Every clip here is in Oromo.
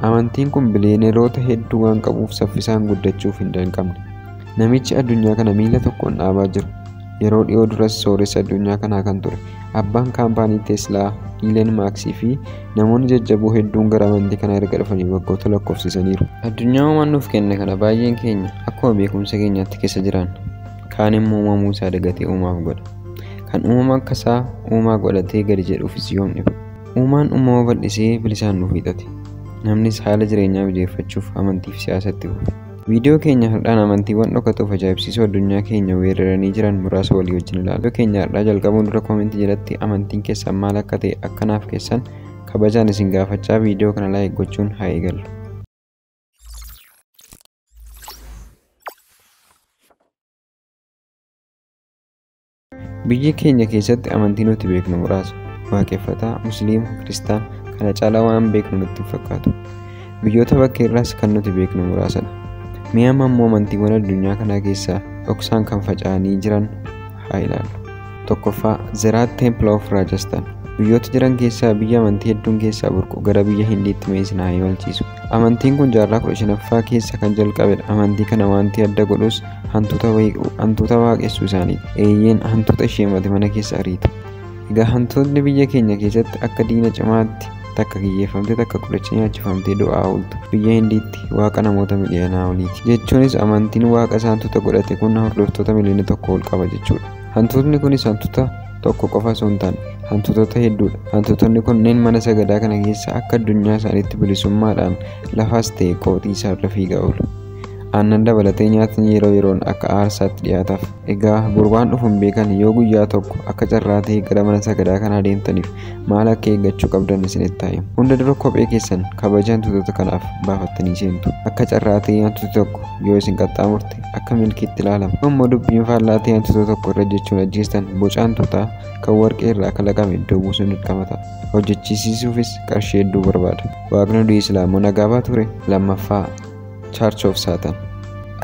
Amantiin kun biliyooneroota hedduu waan qabuuf saffisaan guddachuuf hin danqamne. Namichi addunyaa kana miila tokkoon dhaabaa jiru. Yeroo dhiyoo duras sooressa addunyaa kanaa kan ture abbaan kaampaanii Teeslaa Iileen Maaksii fi namoonni jajjaboo hedduun gara amantii kanaa erga dhufanii waggoota lakkoofsisaniiru. Addunyaa uumaan nuuf kenne kana baay'een keenya akkuma beekumsa keenyaatti keessa jiraanna. Kaan immoo uumamuu isaa dagatee uumaaf godha. Kan uumama akka isaa uumaa godhatee gadi jedhuufis yoom dhiba. Uumaan uumama bal'isee bilisaan nuuf hiixate. Namnis haala jireenyaa mijeeffachuuf amantii fi siyaasatti fufe. Viidiyoo keenya har'aan amantiiwwan dhokatoof ajaa'ibsiisoo addunyaa keenya weeraranii jiran muraasa walii wajjin ilaalla. Viidiyoo keenya har'aa jalqabuun dura koomentii jalatti amantiin keessan maal akka ta'e akkanaaf keessan kabajaan isin gaafachaa viidiyoo kana laayik gochuun haa eegallu. Biyya keenya keessatti amantii nuti beeknu muraasa. Waaqeffataa, Musliima, Kiristaana kana caalaa waan beeknu nutti hin fakkaatu. Biyyoota bakka irraas kan nuti beeknu muraasadha. Mi'a amma immoo amantiiwwan addunyaa kanaa keessaa dhoksaan kan faca'anii jiran haa ilaallu. Tokkoffaa Zeraat Temple of Rajasthan. Biyyoota jiran keessaa biyya amantii hedduun keessaa burqu gara biyya Hindiitti mee isin haa imalchiisu. Amantiin kun jaarraa 15ffaa keessa kan jalqabedha. Amantii kana wanti adda godhus hantuuta waaqessuu isaaniiti. Eeyyeen hantuuta ishee mate mana keessa ariitu. Egaa hantuutni biyya keenya keessatti akka diina cimaatti takka kiyyeeffamtee takka qoricha nyaachifamtee du'aa ooltu. Biyya Hindiitti waaqa namoota miliyoonaa oliiti. Jechuunis amantiin waaqa isaa hantuuta godhate kun hordoftoota miliyoona 1 ol qaba jechuudha. Hantuutni kunis hantuuta tokko qofa osoo hin taane hantuutota hedduudha. Hantuutonni kunneen mana sagadaa kana keessa akka addunyaa isaaniitti bilisummaadhaan lafaas ta'e qooxii isaarra fiigaa oolu. Aannan dabalatee nyaatni yeroo yeroon akka aarsaatti dhiyaataaf. Egaa bor waan dhufu hin beekan yoo guyyaa tokko akka carraa ta'e gara mana sagadaa kanaa deemtaniif maal akka eeggachuu qabdan isinitti haa himu. Hunda dura kophee keessan kabaja hantuutota kanaaf baafattanii seentu. Akka carraa ta'e hantuuti tokko yoo isin qaxxaamurte akka milkiitti ilaalama. Yoo immoo dubbiin faallaa ta'e hantuuta tokko irra jechuun ajjeestan boca hantuutaa kan warqee irraa kalaqame iddoo buusuun dirqama ta'a. Hojjechiisuufis qarshii hedduu barbaada. Waaqni du'i Islaamoo nagaa baa ture. Lammaffaa Church of Satan.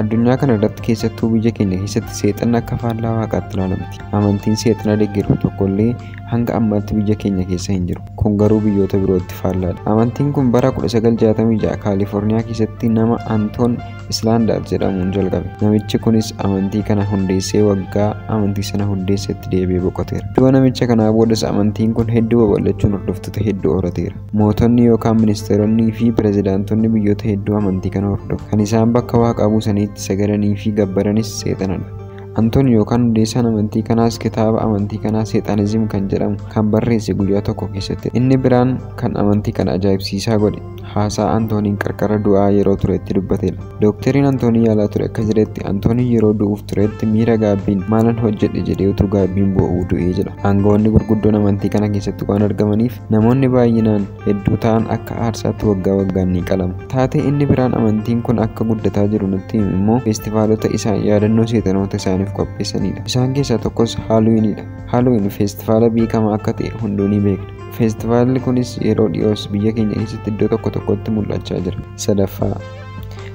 Addunyaa kana irratti keessattuu biyya keenya keessatti seexanni akka faallaa waaqaatti ilaalamti. Amantiin seexana deeggaru tokkollee hanga ammaatti biyya keenya keessa hin jiru. Kun garuu biyyoota birootti faallaadha. Amantiin kun bara 1966 Kaalifoorniyaa keessatti nama Antoon Islaandaar jedhamuun jalqabe. Namichi kunis amantii kana hundeessee waggaa amantii sana hundeessetti deebi'ee boqoteera. Du'a namicha kanaa boodas amantiin kun hedduu babal'achuun hordoftoota hedduu horateera. Mootonni yookaan ministeeronnii fi pirezidaantonni biyyoota hedduu amantii kana hordofu. Kan isaan bakka waaqaa buusaniitti sagadanii fi gabbaranis seexanadha. Antoon yookaan hundeessaan amantii kanaas kitaaba amantii kanaa Seexanizim kan jedhamu kan barreesse guyyaa tokko keessatti. Inni biraan kan amantii kana ajaa'ibsiisaa godhe haasaa Antooniin qarqara du'aa yeroo turetti dubbatedha. Dookteriin Antoonii yaalaa ture akka jedhetti Antooniin yeroo du'uuf turetti miira gaabbiin maalan hojjedhe jedhee utuu gaabbiin boo'uu du'ee jedha. Aangawoonni gurguddoon amantii kana keessatti waan argamaniif namoonni baay'inaan hedduu ta'an akka aarsaatti waggaa waggaan ni qalamu. Taatee inni biraan amantiin kun akka guddataa jiru nutti himu immoo feestivaalota isaan yaadannoo seexanoota isaaniif qopheessanidha. Isaan keessaa tokkos Haaluwiinidha. Haaluwiin feestivaala beekamaa akka ta'e hunduu ni beekna. Feestivaalli kunis yeroo dhiyoos biyya keenya keessatti iddoo tokko tokkotti mul'achaa jira. Sadaffaa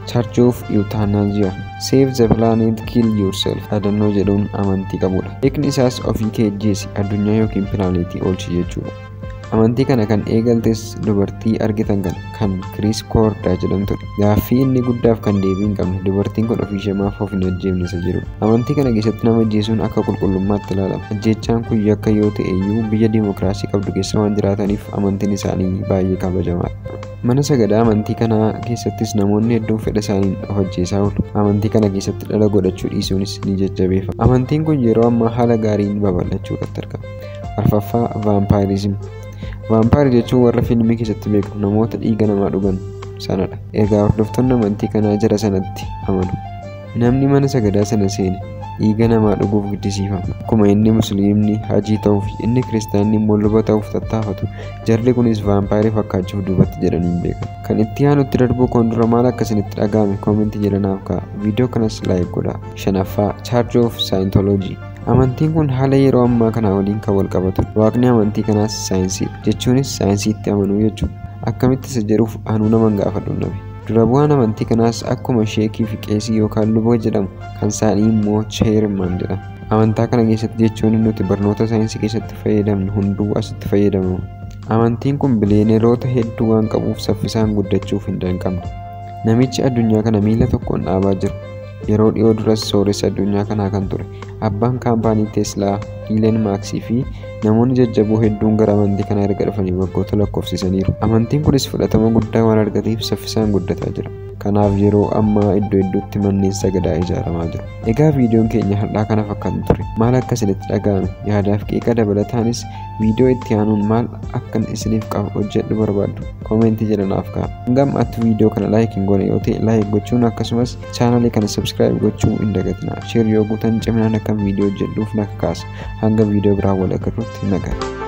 Church of Euthanasia. Save the planet, kill yourself dhaadannoo jedhuun amantii qabudha. Hiikni isaas ofii kee ajjeesi addunyaa yookiin pilaanetii oolchi jechuudha. Amantii kana kan eegaltes dubartii argitan kana kan Kiriis Koordaa jedhamtudha. Gaaffii inni guddaaf kan deebii hin qabne dubartiin kun ofii ishee maaf of hin ajjeefne isa jedhudha. Amantii kana keessatti nama ajjeesuun akka qulqullummaatti ilaalama. Ajjeechaan kun yakka yoo ta'e iyyuu biyya dimookiraasii qabdu keessa waan jiraataniif amantiin isaanii baay'ee kabajamaadha. Mana sagadaa amantii kanaa keessattis namoonni hedduun fedha isaaniin of ajjeesaa oolu. Amantii kana keessatti dhala godhachuu dhiisuunis ni jajjabeeffama. Amantiin kun yeroo ammaa haala gaariin babal'achuu irratti argama. Arfaffaa Vaampaayirizim. Vaampaayir jechuun warra fiilmii keessatti beekamu namoota dhiiga namaa dhugan sanadha. Egaa hordoftoonni amantii kanaa jara sanatti amanu. Namni mana sagadaa sana seene dhiiga namaa dhuguuf giddisiifama. Akkuma inni musliimni hajii ta'uuf inni kiristaanni immoo luba ta'uuf tattaafatu jarri kunis vaampaayirii fakkaachuuf duubatti jedhanii hin beekan. Kan itti aanutti darbuu koon dura maal akka isinitti dhaga'ame koomentii jedhanaaf ka'a. Viidiyoo kanas laayik godhaa. Shanaffaa Church of Scientology. Amantiin kun haala yeroo ammaa kana waliin kan wal qabatudha. Waaqni amantii kanaas saayinsiidha. Jechuunis saayinsiitti amanuu jechuudha. Akkamitti isa jedhuuf anuu naman gaafadhu nabe. Dura bu'aan amantii kanaas akkuma sheekii fi qeesii yookaan luba jedhamu kan isaanii immoo cheerman jedhama. Amantaa kana keessatti jechuun nuti barnoota saayinsii keessatti fayyadamnu hunduu asitti fayyadamamu. Amantiin kun biliyooneroota hedduu waan qabuuf saffisaan guddachuuf hin danqamne. Namichi addunyaa kana miila tokkoon dhaabaa jiru. Yeroo dhiyoo duras sooressa addunyaa kanaa kan ture abbaan kaampaanii Teeslaa Iileen Maaksii fi namoonni jajjaboo hedduun gara amantii kanaa erga dhufanii waggoota lakkoofsisaniiru. Amantiin kunis fudhatama guddaa waan argateef saffisaan guddataa jira. Kanaaf yeroo ammaa iddoo iddootti manneen sagadaa ijaaramaa jiru. Egaa viidiyoon keenya har'aa kana fakkaatu ture. Maal akka isinitti dhaga'ame yaadaaf qeeqa dabalataanis viidiyoo itti aanuun maal akkan isiniif qabu hojjedhu barbaaddu koomentii jala naaf kaa'aa. Hanga ammaatti viidiyoo kana laayik hin goone yoo ta'e laayik gochuun akkasumas chaanalii kana sabskiraayib gochuu hin dagatinaa. Sheer yoo gootan ciminaan akkan viidiyoo hojjedhuuf na kakaasa. Hanga viidiyoo biraan wal agarruutti nagaa.